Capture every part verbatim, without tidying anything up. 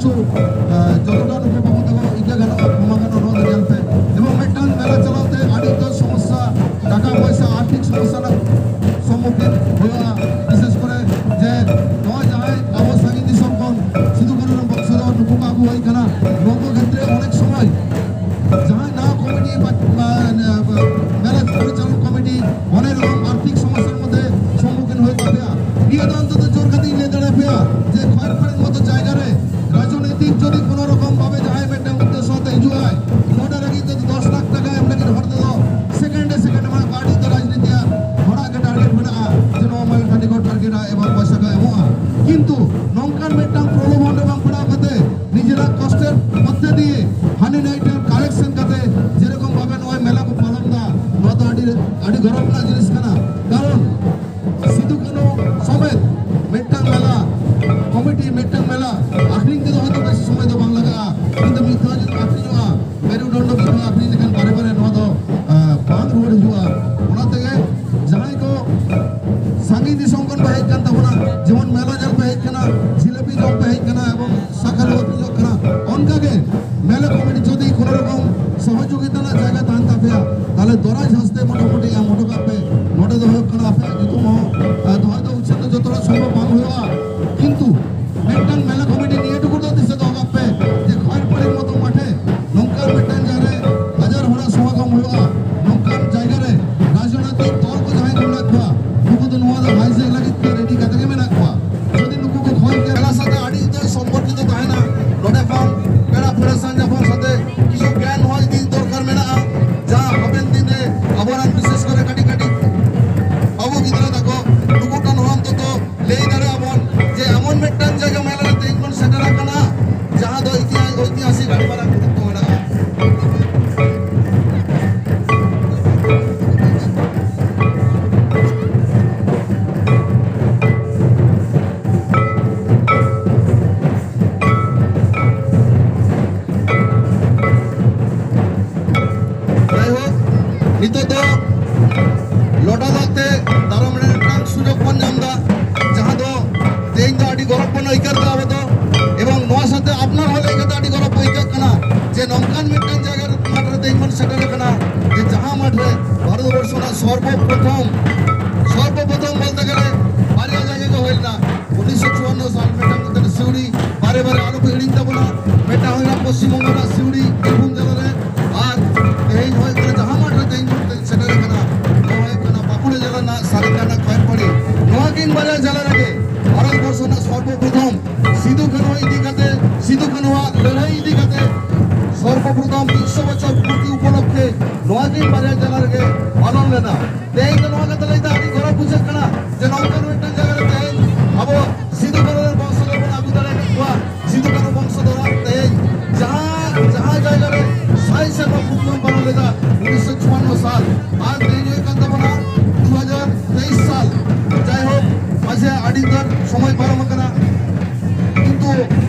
ᱠᱤᱪᱷᱩ, ᱟᱸ, ᱡᱚᱛᱚᱴᱟ ᱱᱩᱠᱩ ᱵᱟᱹᱵᱩ ᱛᱟᱠᱚ ᱤᱠᱟᱹ ᱜᱟᱱᱚᱜᱼᱟ, ᱠᱷᱚᱢᱟ ᱜᱟᱱᱚᱜᱼᱟ, ᱱᱚᱣᱟ ᱫᱚ ᱧᱮᱞ ᱯᱮ᱾ ᱮᱵᱚᱝ ᱢᱤᱫᱴᱟᱝ ᱢᱮᱞᱟ ᱪᱟᱞᱟᱣ ᱛᱮ ᱟᱹᱰᱤ ᱩᱛᱟᱹᱨ ᱥᱚᱢᱚᱥᱥᱟ, ᱴᱟᱠᱟ ᱯᱚᱭᱥᱟ, ᱟᱨᱛᱷᱤᱠ ᱥᱚᱢᱚᱥᱥᱟ ᱨᱮᱱᱟᱜ ᱥᱚᱢᱢᱩᱠᱷᱤᱱ ᱦᱩᱭᱩᱜᱼᱟ᱾ ᱵᱤᱥᱮᱥ ᱠᱚᱨᱮ ᱡᱮ ᱱᱚᱣᱟ ᱡᱟᱦᱟᱸᱭ ᱟᱵᱚ ᱥᱟᱺᱜᱤᱧ ᱫᱤᱥᱚᱢ ᱠᱷᱚᱱ ᱥᱤᱫᱩ ᱠᱟᱹᱱᱩ ᱨᱮᱱ ᱵᱚᱝᱥᱚᱫᱷᱚᱨ ᱱᱩᱠᱩ ᱠᱚ ᱟᱹᱜᱩ ᱦᱩᱭ ᱠᱟᱱᱟ, ᱱᱚᱣᱟ ᱠᱚ ᱠᱷᱮᱛᱨᱮ ᱚᱱᱮᱠ ᱥᱚᱢᱚᱭ ᱡᱟᱦᱟᱸᱭ ᱱᱟᱣᱟ ᱠᱚᱢᱤᱴᱤ ᱵᱟ, ᱢᱟ, ᱢᱮᱞᱟ ᱯᱚᱨᱤᱪᱟᱞᱚᱱ ᱠᱚᱢᱤᱴᱤ ᱚᱱᱮ ᱨᱚᱠᱚᱢ ᱟᱨᱛᱷᱤᱠ ᱥᱚᱢᱚᱥᱥᱟᱨ ᱢᱚᱫᱽᱫᱷᱮ ᱥᱚᱢᱢᱩᱠᱷᱤᱱ ᱦᱩᱭ ᱛᱟᱯᱮᱭᱟ᱾ ᱱᱤᱭᱟᱹ ᱫᱚ ᱚᱱᱛᱚᱛᱚ ᱡᱳᱨ ᱠᱟᱛᱮ ᱤᱧ ᱞᱟᱹᱭ ᱫᱟᱲᱮᱭᱟᱯᱮᱭᱟ ᱡᱮ ᱠᱷᱚᱭᱮᱨᱯᱟᱲᱤᱨ ᱢᱚᱛᱚ ᱡᱟᱭᱜᱟ ᱨᱮ ᱨᱟᱡᱽᱱᱳᱭᱛᱤᱠ ᱡᱩᱫᱤ ᱠᱳᱱᱳ ᱨᱚᱠᱚᱢ ᱵᱷᱟᱵᱮ ᱡᱟᱦᱟᱸᱭ ᱢᱤᱫᱴᱟᱝ ᱩᱫᱽᱫᱮᱥᱥᱚ ᱟᱛᱮ ᱦᱤᱡᱩᱜ ᱟᱭ, ᱱᱚᱰᱮ ᱞᱟᱹᱜᱤᱫ ᱛᱮ ᱫᱚᱥ ᱞᱟᱠᱷ ᱴᱟᱠᱟ ᱮᱢ ᱞᱟᱹᱜᱤᱫ ᱦᱚᱲ ᱛᱮᱫᱚ ᱥᱮᱠᱮᱱᱰ ᱨᱮ ᱥᱮᱠᱮᱱᱰ ᱮᱢᱟ ᱠᱚᱣᱟ᱾ ᱟᱹᱰᱤ ᱩᱛᱟᱹᱨ ᱨᱟᱡᱽᱱᱤᱛᱤᱭᱟᱱ ᱦᱚᱲᱟᱜ ᱜᱮ ᱴᱟᱨᱜᱮᱴ ᱢᱮᱱᱟᱜᱼᱟ ᱡᱮ ᱱᱚᱣᱟ ᱢᱚᱭᱩᱨ ᱠᱷᱟᱸᱰᱤ ᱠᱚ ᱴᱟᱨᱜᱮᱴᱟ ᱮᱵᱚᱝ ᱯᱚᱭᱥᱟ ᱠᱚ ᱮᱢᱚᱜᱼᱟ᱾ ᱠᱤᱱᱛᱩ ᱱᱚᱝᱠᱟᱱ ᱢᱤᱫᱴᱟᱝ ᱯᱨᱚᱞᱳᱵᱷᱚᱱ ᱨᱮ ᱵᱟᱝ ᱯᱟᱲᱟᱣ ᱠᱟᱛᱮ ᱱᱤᱡᱮᱨᱟᱜ ᱠᱚᱥᱴᱮᱨ ᱢᱚᱫᱽᱫᱷᱮ ᱫᱤᱭᱮ ᱦᱟᱹᱱᱤ ᱱᱟᱹᱭ ᱴᱷᱮᱱ ᱠᱟᱞᱮᱠᱥᱚᱱ ᱠᱟᱛᱮ ᱡᱮᱨᱚᱠᱚᱢ ᱵᱷᱟᱵᱮ ᱱᱚᱜᱼᱚᱭ ᱢᱮᱞᱟ ᱠᱚ ᱯᱟᱞᱚᱱ ᱫᱟ, ᱱᱚᱣᱟ ᱫᱚ ᱟᱹᱰᱤ, ᱟᱹᱰᱤ ᱜᱚᱨᱚᱵᱽ ᱨᱮᱱᱟᱜ ᱡᱤᱱᱤᱥ ᱠᱟᱱᱟ᱾ ᱠᱟᱨᱚᱱ ᱥᱤᱫᱩ ᱠᱟᱹᱱᱩ ᱥᱚᱢᱮᱛ ᱢᱤᱫᱴᱟᱝ ᱢᱮᱞᱟ ᱠᱚᱢᱤᱴᱤ, ᱢᱤᱫᱴᱟᱝ ᱢᱮᱞᱟ ᱟᱠᱷᱨᱤᱧ ᱛᱮᱫᱚ ᱦᱚᱭᱛᱳ ᱵᱮᱥᱤ ᱥᱚᱢᱚᱭ ᱫᱚ ᱵᱟᱝ ᱞᱟᱜᱟᱜᱼᱟ, ᱠᱤᱱᱛᱩ ᱢᱤᱫ ᱫᱷᱟᱣ ᱡᱩᱫᱤ ᱟᱠᱷᱨᱤᱧᱚᱜᱼᱟ, ᱢᱮᱨᱩᱫᱚᱱᱰᱚ ᱢᱤᱫ ᱫᱷᱟᱣ ᱟᱠᱷᱨᱤᱧ ᱞᱮᱠᱷᱟᱱ ᱵᱟᱨᱮ ᱵᱟᱨᱮ ᱱᱚᱣᱟ ᱫᱚ, ᱟᱸ, ᱵᱟᱝ ᱨᱩᱣᱟᱹᱲ ᱦᱤᱡᱩᱜᱼᱟ᱾ ᱚᱱᱟ ᱛᱮᱜᱮ ᱡᱟᱦᱟᱸᱭ ᱠᱚ ᱥᱟᱺᱜᱤᱧ ᱫᱤᱥᱚᱢ ᱠᱷᱚᱱ ᱯᱮ ᱦᱮᱡ ᱠᱟᱱ ᱛᱟᱵᱚᱱᱟ, ᱡᱮᱢᱚᱱ ᱢᱮᱞᱟ ᱧᱮᱞ ᱯᱮ ᱦᱮᱡ ᱠᱟᱱᱟ, ᱡᱷᱤᱞᱟᱹᱯᱤ ᱡᱚᱢ ᱯᱮ ᱦᱮᱡ ᱠᱟᱱᱟ ᱮᱵᱚᱝ ᱥᱟᱠᱟᱨ ᱦᱚᱸ ᱟᱹᱠᱷᱨᱤᱧᱚᱜ ᱠᱟᱱᱟ, ᱚᱱᱠᱟᱜᱮ ᱢᱮᱞᱟ ᱠᱚᱢᱤᱴᱤ ᱡᱩᱫᱤ ᱠᱳᱱᱳ ᱨᱚᱠᱚᱢ ᱥᱚᱦᱚᱡᱳᱜᱤᱛᱟ ᱨᱮᱱᱟᱜ ᱡᱟᱭᱜᱟ ᱛᱟᱦᱮᱱ ᱛᱟᱯᱮᱭᱟ, ᱛᱟᱦᱞᱮ ᱫᱚᱨᱟᱡᱽ ᱦᱟᱸᱥᱫᱮ ᱢᱚᱴᱟᱢᱩᱴᱤ ᱮᱢ ᱦᱚᱴᱚ ᱠᱟᱜ ᱯᱮ᱾ ᱱᱚᱰᱮ ᱫᱚ ᱦᱩᱭᱩᱜ ᱠᱟᱱᱟ ᱟᱯᱮᱭᱟᱜ ᱧᱩᱛᱩᱢ ᱦᱚᱸ, ᱟᱨ, ᱫᱚᱦᱚᱭ ᱫᱚ ᱩᱪᱷᱟᱹᱱ ᱫᱚ ᱡᱚᱛᱚ ᱦᱚᱲᱟᱜ ᱥᱚᱢᱵᱷᱚᱵ ᱵᱟᱝ ᱦᱩᱭᱩᱜᱼᱟ, ᱠᱤᱱᱛᱩ ᱢᱤᱫᱴᱟᱝ ᱢᱮᱞᱟ ᱠᱚᱢᱤᱴᱤ ᱱᱤᱭᱟᱹ ᱴᱩᱠᱩ ᱫᱚ ᱫᱤᱥᱟᱹ ᱫᱚᱦᱚ ᱠᱟᱜ ᱯᱮ ᱡᱮ ᱠᱷᱚᱭᱮᱨᱯᱟᱲᱤᱨ ᱢᱚᱛᱚ ᱢᱟᱴᱷᱮ ᱱᱚᱝᱠᱟᱱ ᱢᱤᱫᱴᱟᱝ ᱡᱟᱭᱜᱟ ᱨᱮ ᱦᱟᱡᱟᱨ ᱦᱚᱲᱟᱜ ᱥᱚᱢᱟᱜᱚᱢ ᱦᱩᱭᱩᱜᱼᱟ, ᱱᱚᱝᱠᱟᱱ ᱡᱟᱭᱜᱟ ᱨᱮ ᱨᱟᱡᱽᱱᱳᱭᱛᱤᱠ ᱫᱚᱞ ᱠᱚ ᱡᱟᱦᱟᱸᱭ ᱠᱚ ᱢᱮᱱᱟᱜ ᱠᱚᱣᱟ, ᱱᱩᱠᱩ ᱫᱚ ᱱᱚᱣᱟ ᱫᱚ ᱦᱟᱭᱡᱮᱠ ᱞᱟᱹᱜᱤᱫ ᱛᱮ ᱨᱮᱰᱤ ᱠᱟᱛᱮ ᱜᱮ ᱢᱮᱱᱟᱜ ᱠᱚᱣᱟ᱾ ᱡᱩᱫᱤ ᱱᱩᱠᱩ ᱠᱚ ᱠᱷᱚᱭ ᱠᱮᱭᱟ, ᱢᱮᱞᱟ ᱥᱟᱶᱛᱮ ᱟᱹᱰᱤ ᱩᱛᱟᱹᱨ ᱥᱚᱢᱯᱚᱨᱠᱤᱛᱚ ᱛᱟᱦᱮᱱᱟ᱾ ᱱᱚᱰᱮ ᱠᱷᱚᱱ ᱯᱮᱲᱟ ᱯᱮᱲᱟ ᱥᱟᱶ ᱧᱟᱯᱟᱢ ᱥᱟᱶᱛᱮ ᱠᱤᱪᱷᱩ ᱜᱮᱭᱟᱱ ᱦᱚᱸ ᱤᱫᱤ ᱫᱚᱨᱠᱟᱨ ᱢᱮᱱᱟᱜᱼᱟ, ᱡᱟᱦᱟᱸ ᱦᱟᱯᱮᱱ ᱫᱤᱱ ᱨᱮ ᱟᱵᱚᱨᱮᱱ ᱵᱤᱥᱮᱥ ᱠᱚᱨᱮ ᱠᱟᱹᱴᱤᱡ ᱠᱟᱹᱴᱤᱡ ᱟᱵᱚ ᱜᱤᱫᱽᱨᱟᱹ ᱛᱟᱠᱚ ᱱᱩᱠᱩ ᱴᱷᱮᱱ ᱦᱚᱸ ᱚᱱᱛᱚᱛᱚ ᱞᱟᱹᱭ ᱫᱟᱲᱮᱭᱟᱜᱼᱟ ᱵᱚᱱ ᱡᱮ ᱮᱢᱚᱱ ᱢᱤᱫᱴᱟᱝ ᱡᱟᱭᱜᱟ ᱢᱮᱞᱟ ᱨᱮ ᱛᱮᱦᱮᱧ ᱵᱚᱱ ᱥᱮᱴᱮᱨ ᱟᱠᱟᱱᱟ, ᱡᱟᱦᱟᱸ ᱫᱚ ᱤᱛᱤᱦᱟᱥ, ᱳᱭᱛᱤᱦᱟᱥᱤᱠ ᱟᱹᱰᱤ ᱢᱟᱨᱟᱝ ᱜᱩᱨᱩᱛᱛᱚ ᱢᱮᱱᱟᱜᱼᱟ᱾ ᱛᱟᱵᱚᱱᱟ᱾ ᱢᱤᱫᱴᱟᱝ ᱦᱩᱭᱱᱟ ᱯᱚᱥᱪᱤᱢ ᱵᱚᱝᱜᱚ ᱨᱮᱱᱟᱜ ᱥᱤᱣᱲᱤ, ᱵᱤᱨᱵᱷᱩᱢ ᱡᱮᱞᱟ ᱨᱮ, ᱟᱨ ᱛᱮᱦᱮᱧ ᱦᱩᱭᱩᱜ ᱠᱟᱱᱟ ᱡᱟᱦᱟᱸ ᱢᱟᱴᱷ ᱨᱮ ᱛᱮᱦᱮᱧ ᱵᱚᱱ ᱥᱮᱴᱮᱨ ᱟᱠᱟᱱᱟ, ᱱᱚᱣᱟ ᱦᱩᱭᱩᱜ ᱠᱟᱱᱟ ᱵᱟᱸᱠᱩᱲᱟ ᱡᱮᱞᱟ ᱨᱮᱱᱟᱜ ᱥᱟᱨᱮᱝᱜᱟ ᱨᱮᱱᱟᱜ ᱠᱷᱚᱭᱮᱨᱯᱟᱲᱤ᱾ ᱱᱚᱣᱟ ᱠᱤᱱ ᱵᱟᱨᱭᱟ ᱡᱮᱞᱟ ᱨᱮᱜᱮ ᱵᱷᱟᱨᱚᱛ ᱵᱚᱨᱥᱚ ᱨᱮᱱᱟᱜ ᱥᱚᱨᱵᱚᱯᱨᱚᱛᱷᱚᱢ ᱥᱤᱫᱩ ᱠᱟᱹᱱᱦᱩ ᱤᱫᱤ ᱠᱟᱛᱮ, ᱥᱤᱫᱩ ᱠᱟᱹᱱᱦᱩᱣᱟᱜ ᱞᱟᱹᱲᱦᱟᱹᱭ ᱤᱫᱤ ᱠᱟᱛᱮ ᱥᱚᱨᱵᱚᱯᱨᱚᱛᱷᱚᱢ ᱵᱤᱥᱥᱚ ᱵᱚᱪᱷᱚᱨ ᱯᱩᱨᱛᱤ ᱩᱯᱚᱞᱚᱠᱠᱷᱮ ᱱᱚᱣᱟ ᱠᱤᱱ ᱵᱟᱨᱭᱟ ᱡᱮᱞᱟ ᱨᱮᱜᱮ ᱯᱟᱞᱚᱱ ᱞᱮᱱᱟ᱾ ᱛᱮᱦᱮᱧ ᱫᱚ ᱱᱚᱣᱟ ᱠᱟᱛᱷᱟ ᱞᱟᱹᱭ ᱛᱮ ᱟᱹᱰᱤ ᱜᱚᱨᱚᱵᱽ ᱵᱩᱡᱷᱟᱹᱜ ᱠᱟᱱᱟ ᱡᱮ ᱱᱚᱝᱠᱟᱱ ᱢᱤᱫᱴᱟᱝ ᱡᱟᱭᱜᱟ ᱨᱮ ᱛᱮᱦᱮᱧ ᱟᱵᱚ ᱥᱤᱫᱩ ᱠᱟᱹᱱᱦᱩ ᱨᱮᱱ ᱵᱚᱝᱥᱚ ᱫᱚᱵᱚᱱ ᱟᱹᱜᱩ ᱫᱟᱲᱮ ᱟᱠᱟᱫ ᱠᱚᱣᱟ᱾ ᱥᱤᱫᱩ ᱠᱟᱹᱱᱦᱩ ᱵᱚᱝᱥᱚ ᱫᱚ ᱛᱮᱦᱮᱧ ᱡᱟᱦᱟᱸ, ᱡᱟᱦᱟᱸ ᱡᱟᱭᱜᱟ ᱨᱮ ᱥᱟᱭ ᱥᱮᱨᱢᱟ ᱯᱷᱩᱨᱜᱟᱹᱞ ᱯᱟᱞᱚᱱ ᱞᱮᱫᱟ ᱩᱱᱤᱥᱥᱚ ᱪᱩᱣᱟᱱᱱᱚ ᱥᱟᱞ, ᱟᱨ ᱛᱮᱦᱮᱧ ᱦᱩᱭᱩᱜ ᱠᱟᱱ ᱛᱟᱵᱚᱱᱟ ᱫᱩ ᱦᱟᱡᱟᱨ ᱛᱮᱭᱤᱥ ᱥᱟᱞ᱾ ᱡᱟᱭᱦᱳᱠ, ᱢᱟᱥᱮ ᱟᱹᱰᱤ ᱩᱛᱟᱹᱨ ᱥᱚᱢᱚᱭ ᱯᱟᱨᱚᱢ ᱟᱠᱟᱱᱟ, ᱠᱤᱱᱛᱩ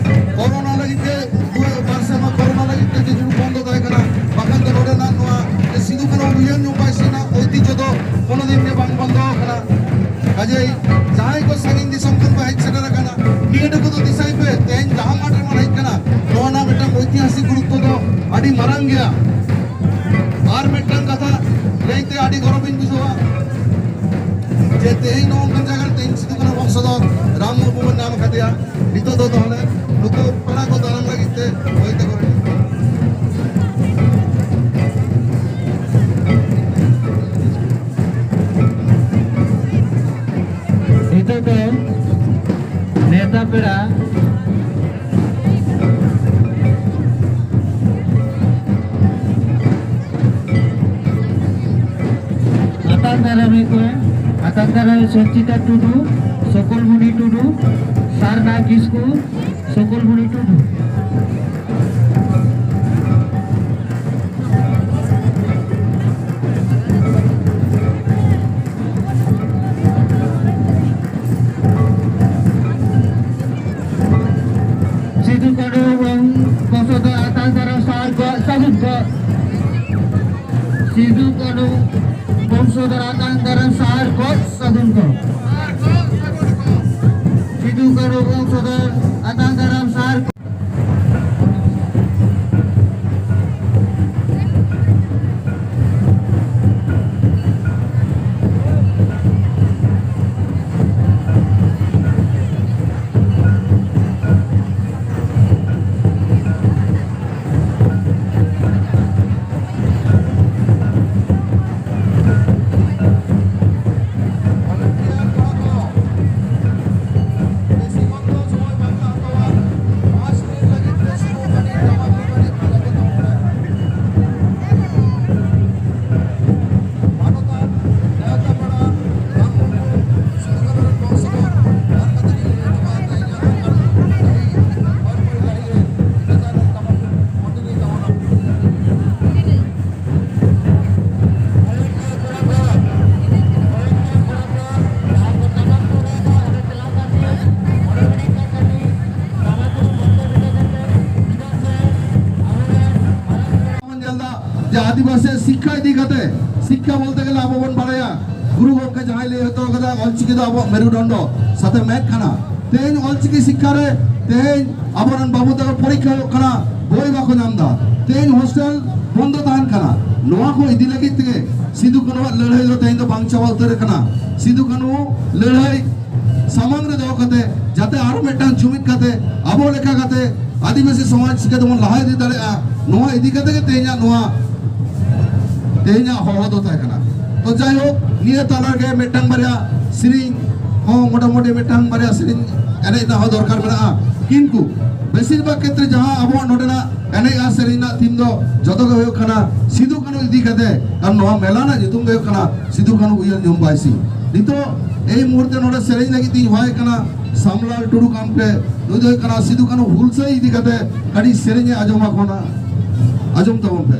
ᱠᱚᱨᱳᱱᱟ ᱞᱟᱹᱜᱤᱫ ᱛᱮ ᱫᱩ ᱵᱟᱨ ᱥᱮᱨᱢᱟ ᱠᱚᱨᱳᱱᱟ ᱞᱟᱹᱜᱤᱫ ᱛᱮ ᱠᱤᱪᱷᱩ ᱵᱚᱱᱫᱚ ᱛᱟᱦᱮᱸ ᱠᱟᱱᱟ, ᱵᱟᱠᱷᱟᱱ ᱫᱚ ᱱᱚᱰᱮᱱᱟᱜ ᱱᱚᱣᱟ ᱥᱤᱫᱩ ᱠᱟᱹᱱᱦᱩ ᱢᱤᱭᱩᱡᱤᱭᱟᱢ ᱧᱩᱢ ᱯᱟᱹᱨᱥᱤ ᱨᱮᱱᱟᱜ ᱳᱭᱛᱤᱦᱡᱚ ᱫᱚ ᱠᱳᱱᱳ ᱫᱤᱱ ᱜᱮ ᱵᱟᱝ ᱵᱚᱱᱫᱚ ᱟᱠᱟᱱᱟ᱾ ᱠᱟᱡᱮᱭ ᱡᱟᱦᱟᱸᱭ ᱠᱚ ᱥᱟᱺᱜᱤᱧ ᱫᱤᱥᱚᱢ ᱠᱷᱚᱱ ᱠᱚ ᱦᱮᱡ ᱥᱮᱴᱮᱨ ᱟᱠᱟᱱᱟ, ᱱᱤᱭᱟᱹ ᱴᱩᱠᱩ ᱫᱚ ᱫᱤᱥᱟᱹᱭ ᱯᱮ, ᱛᱮᱦᱮᱧ ᱡᱟᱦᱟᱸ ᱢᱟᱴᱷ ᱨᱮᱵᱚᱱ ᱦᱮᱡ ᱠᱟᱱᱟ, ᱱᱚᱣᱟ ᱨᱮᱱᱟᱜ ᱢᱤᱫᱴᱟᱝ ᱳᱭᱛᱤᱦᱟᱥᱤᱠ ᱜᱩᱨᱩᱛᱛᱚ ᱫᱚ ᱟᱹᱰᱤ ᱢᱟᱨᱟᱝ ᱜᱮᱭᱟ᱾ ᱟᱨ ᱢᱤᱫᱴᱟᱝ ᱠᱟᱛᱷᱟ ᱞᱟᱹᱭᱛᱮ ᱟᱹᱰᱤ ᱜᱚᱨᱚᱵᱤᱧ ᱵᱩᱡᱷᱟᱹᱣᱟ ᱡᱮ ᱛᱮᱦᱮᱧ ᱱᱚᱜᱼᱚ ᱱᱚᱝᱠᱟᱱ ᱡᱟᱭᱜᱟ ᱨᱮ ᱛᱮᱦᱮᱧ ᱥᱤᱫᱩ ᱠᱟᱹᱱᱦᱩ ᱵᱚᱝᱥᱚᱫᱷᱚᱨ ᱨᱟᱢ ᱢᱩᱨᱢᱩ ᱵᱚᱱ ᱧᱟᱢ ᱟᱠᱟᱫᱮᱭᱟ᱾ ᱱᱤᱛᱚᱜ ᱫᱚ ᱛᱟᱦᱚᱞᱮ ᱱᱩᱠᱩ ᱯᱮᱲᱟ ᱠᱚ ᱫᱟᱨᱟᱢ ᱞᱟᱹᱜᱤᱫ ᱛᱮ ᱦᱚᱭ ᱛᱟᱠᱚ ᱨᱮᱱ ᱱᱤᱛᱚᱜ ᱫᱚ ᱱᱮᱣᱛᱟ ᱯᱮᱲᱟ ᱟᱛᱟᱝ ᱫᱟᱨᱟᱢᱮᱫ ᱠᱚᱣᱟ᱾ ᱟᱛᱟᱝ ᱫᱟᱨᱟᱢ ᱥᱚᱧᱪᱤᱛᱟ ᱴᱩᱰᱩ, ᱥᱚᱠᱚᱞᱢᱩᱱᱤ ᱴᱩᱰᱩ, ᱥᱟᱨᱱᱟ ᱠᱤᱥᱠᱩ, ᱥᱚᱠᱚᱞᱢᱩᱱᱤ ᱴᱩᱰᱩ᱾ ᱥᱤᱫᱩ ᱠᱟᱹᱱᱦᱩ ᱵᱚᱝᱥᱚᱫᱷᱚᱨ ᱟᱛᱟᱝ ᱫᱟᱨᱟᱢ ᱥᱟᱨ ᱠᱚ ᱥᱟᱹᱜᱩᱱ ᱠᱚ᱾ ᱥᱤᱫᱩ ᱠᱟᱹᱱᱦᱩ ᱵᱚᱝᱥᱚᱫᱷᱚᱨ ᱟᱛᱟᱝ ᱫᱟᱨᱟᱢ ᱥᱟᱨ ᱠᱚ ᱥᱟᱹᱜᱩᱱ ᱠᱚ᱾ ᱥᱤᱫᱩ ᱠᱟᱹᱱᱦᱩ ᱵᱚᱝᱥᱚᱫᱷᱚᱨ ᱟᱛᱟᱝ ᱫᱟᱨᱟᱢ ᱥᱟᱨ ᱠᱚ᱾ ᱟᱹᱫᱤᱵᱟᱹᱥᱤ ᱥᱤᱠᱠᱷᱟ ᱤᱫᱤ ᱠᱟᱛᱮ, ᱥᱤᱠᱠᱷᱟ ᱵᱚᱞᱛᱮ ᱜᱮᱞᱮ ᱟᱵᱚ ᱵᱚᱱ ᱵᱟᱲᱟᱭᱟ, ᱜᱩᱨᱩ ᱜᱚᱢᱠᱮ ᱡᱟᱦᱟᱸᱭ ᱞᱟᱹᱭ ᱦᱚᱴᱚ ᱠᱟᱫᱟ, ᱚᱞᱪᱤᱠᱤ ᱫᱚ ᱟᱵᱚᱣᱟᱜ ᱢᱮᱨᱩᱫᱚᱱᱰᱚ ᱥᱟᱛᱮ ᱢᱮᱫ ᱠᱟᱱᱟ᱾ ᱛᱮᱦᱮᱧ ᱚᱞᱪᱤᱠᱤ ᱥᱤᱠᱠᱷᱟ ᱨᱮ ᱛᱮᱦᱮᱧ ᱟᱵᱚᱨᱮᱱ ᱵᱟᱹᱵᱩ ᱛᱟᱠᱚ ᱯᱚᱨᱤᱠᱠᱷᱟ ᱦᱩᱭᱩᱜ ᱠᱟᱱᱟ, ᱵᱳᱭ ᱵᱟᱠᱚ ᱧᱟᱢ ᱮᱫᱟ, ᱛᱮᱦᱮᱧ ᱦᱳᱥᱴᱮᱞ ᱵᱚᱱᱫᱚ ᱛᱟᱦᱮᱱ ᱠᱟᱱᱟ᱾ ᱱᱚᱣᱟ ᱠᱚ ᱤᱫᱤ ᱞᱟᱹᱜᱤᱫ ᱛᱮᱜᱮ ᱥᱤᱫᱩ ᱠᱟᱹᱱᱩᱣᱟᱜ ᱞᱟᱹᱲᱦᱟᱹᱭ ᱫᱚ ᱛᱮᱦᱮᱧ ᱫᱚ ᱵᱟᱝ ᱪᱟᱵᱟ ᱩᱛᱟᱹᱨ ᱟᱠᱟᱱᱟ᱾ ᱥᱤᱫᱩ ᱠᱟᱹᱱᱩ ᱞᱟᱹᱲᱦᱟᱹᱭ ᱥᱟᱢᱟᱝ ᱨᱮ ᱫᱚᱦᱚ ᱠᱟᱛᱮ, ᱡᱟᱛᱮ ᱟᱨᱚ ᱢᱤᱫᱴᱟᱝ ᱡᱩᱢᱤᱫ ᱠᱟᱛᱮ ᱟᱵᱚ ᱞᱮᱠᱟ ᱠᱟᱛᱮ ᱟᱹᱫᱤᱵᱟᱹᱥᱤ ᱥᱚᱢᱟᱡᱽ ᱪᱤᱠᱟᱹ ᱛᱮᱵᱚᱱ ᱞᱟᱦᱟ ᱤᱫᱤ ᱫᱟᱲᱮᱭᱟᱜᱼᱟ, ᱱᱚᱣᱟ ᱤᱫᱤ ᱠᱟᱛᱮ ᱜᱮ ᱛᱮᱦᱮᱧᱟᱜ ᱱᱚᱣᱟ, ᱛᱮᱦᱮᱧᱟᱜ ᱦᱚᱦᱚ ᱫᱚ ᱛᱟᱦᱮᱸ ᱠᱟᱱᱟ᱾ ᱛᱚ ᱡᱟᱭᱦᱳᱠ, ᱱᱤᱭᱟᱹ ᱛᱟᱞᱟ ᱨᱮᱜᱮ ᱢᱤᱫᱴᱟᱝ ᱵᱟᱨᱭᱟ ᱥᱮᱨᱮᱧ ᱦᱚᱸ, ᱢᱚᱴᱟᱢᱩᱴᱤ ᱢᱤᱫᱴᱟᱝ ᱵᱟᱨᱭᱟ ᱥᱮᱨᱮᱧ ᱮᱱᱮᱡ ᱨᱮᱱᱟᱜ ᱦᱚᱸ ᱫᱚᱨᱠᱟᱨ ᱢᱮᱱᱟᱜᱼᱟ᱾ ᱠᱤᱱᱛᱩ ᱵᱮᱥᱤᱨ ᱵᱷᱟᱜᱽ ᱠᱷᱮᱛᱨᱮ ᱡᱟᱦᱟᱸ ᱟᱵᱚᱣᱟᱜ ᱱᱚᱰᱮᱱᱟᱜ ᱮᱱᱮᱡ ᱟᱨ ᱥᱮᱨᱮᱧ ᱨᱮᱱᱟᱜ ᱛᱷᱤᱢ ᱫᱚ ᱡᱚᱛᱚ ᱜᱮ ᱦᱩᱭᱩᱜ ᱠᱟᱱᱟ ᱥᱤᱫᱩ ᱠᱟᱹᱱᱩ ᱤᱫᱤ ᱠᱟᱛᱮ, ᱟᱨ ᱱᱚᱣᱟ ᱢᱮᱞᱟ ᱨᱮᱱᱟᱜ ᱧᱩᱛᱩᱢ ᱫᱚ ᱦᱩᱭᱩᱜ ᱠᱟᱱᱟ ᱥᱤᱫᱩ ᱠᱟᱹᱱᱩ ᱩᱭᱦᱟᱹᱨ ᱧᱩᱢ ᱵᱟᱭᱥᱤ᱾ ᱱᱤᱛᱚᱜ ᱮᱭ ᱢᱩᱦᱩᱨᱛᱮ ᱱᱚᱰᱮ ᱥᱮᱨᱮᱧ ᱞᱟᱹᱜᱤᱫ ᱛᱤᱧ ᱦᱚᱦᱚᱭ ᱠᱟᱱᱟ ᱥᱟᱢᱞᱟᱞ ᱴᱩᱰᱩ ᱠᱟᱢᱯᱮ᱾ ᱱᱩᱭ ᱫᱚ ᱦᱩᱭᱩᱜ ᱠᱟᱱᱟ ᱥᱤᱫᱩ ᱠᱟᱹᱱᱩ ᱦᱩᱞᱥᱟᱹᱭ ᱤᱫᱤ ᱠᱟᱛᱮ ᱠᱟᱹᱴᱤᱡ ᱥᱮᱨᱮᱧ ᱮ ᱟᱸᱡᱚᱢ ᱟᱠᱚ ᱠᱟᱱᱟ, ᱟᱸᱡᱚᱢ ᱛᱟᱵᱚᱱ ᱯᱮ᱾